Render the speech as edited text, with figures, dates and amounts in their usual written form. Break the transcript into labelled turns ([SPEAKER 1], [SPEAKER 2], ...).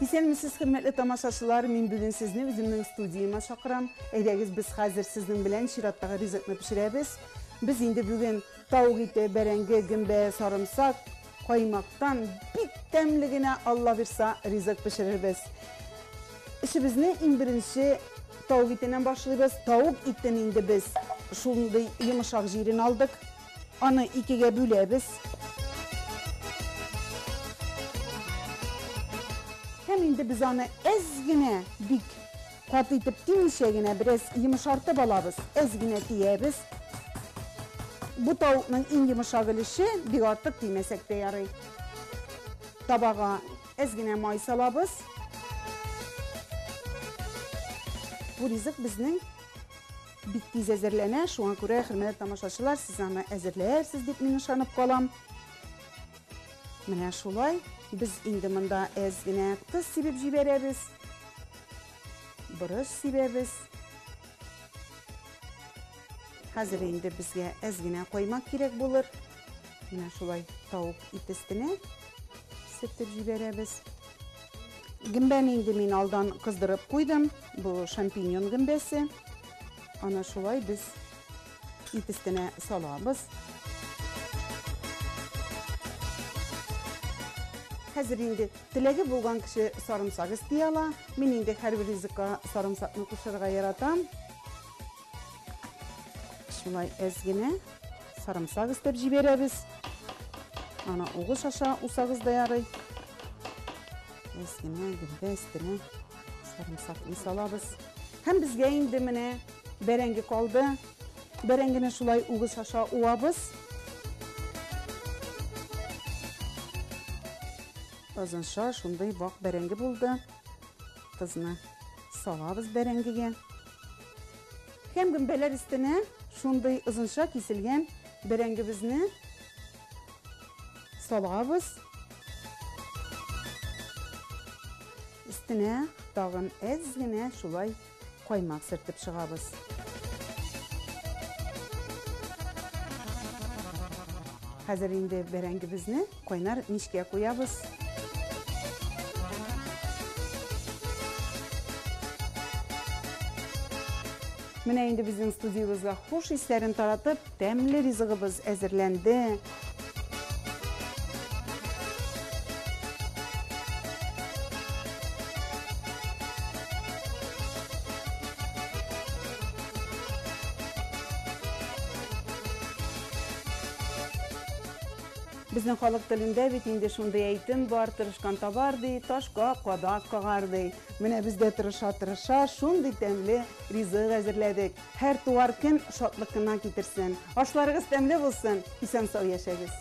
[SPEAKER 1] Исәнмесез, хөрмәтле тамашачылар! Мин бүген сезне үземнең студиямә чакырам. Әйдәгез, без хәзер сезнең белән чираттагы ризыкны пешерәбез. Без инде бүген тавык ите, бәрәңге, гөмбә, сарымсак, каймактан бик тәмле генә, Алла бирса, ризык пешерербез. Эшебезне иң беренче тавык итеннән башлыйбыз. Тавык итен инде без шундый йомшак җирен алдык. Аны икегә бүләбез. Һәм инде без аны әз генә, бик каты итеп тимичә генә, бераз йомшартып алабыз. Әз генә тиябез. Бу тавыкның иң йомшак өлеше, бик артык тимәсәк тә ярый. Табага әз генә май салабыз. Бу ризык безнең бик тиз әзерләнә, шуңа күрә, хөрмәтле тамашачылар, сез аны әзерләрсез дип мин ышанып калам. Менә шулай без инде монда әз генә тоз сибеп җибәрәбез. Борыч сибәбез. Хәзер инде безгә әз генә каймак кирәк булыр. Менә шулай тавык ите өстенә сөртеп җибәрәбез. Гөмбәне инде мин алдан кыздырып куйдым. Бу шампиньон гөмбәсе. Аны шулай без ит өстенә салабыз. Хәзер инде теләге булган кеше сарымсак өсти ала. Мин инде һәрбер ризыкка сарымсакны кушарга яратам. Шулай әз генә сарымсак өстәп җибәрәбез. Аны угыч аша усагыз да ярый. Әз генә гөмбә өстенә сарымсакны салабыз. Һәм безгә инде менә бәрәңге калды. Бәрәңгене шулай угыч аша уабыз. Озынча шундый вак бәрәңге булды. Тозны салабыз бәрәңгегә. Һәм гөмбәләр өстенә шундый озынча киселгән бәрәңгебезне салабыз. Өстенә тагын әз генә шулай каймак сөртеп чыгабыз. Хәзер инде бәрәңгебезне кайнар мичкә куябыз. Менә инде безнең студиябезгә хуш исләрен таратып, тәмле ризыгыбыз әзерләнде. Безнең халык телендә бит инде шундый әйтем бар, тырышкан табар ди, ташка кадак кагар ди. Менә без дә тырыша-тырыша шундый тәмле ризык әзерләдек. Һәр туар көн шатлык кына китерсен. Ашларыгыз тәмле булсын, исән-сау яшәгез.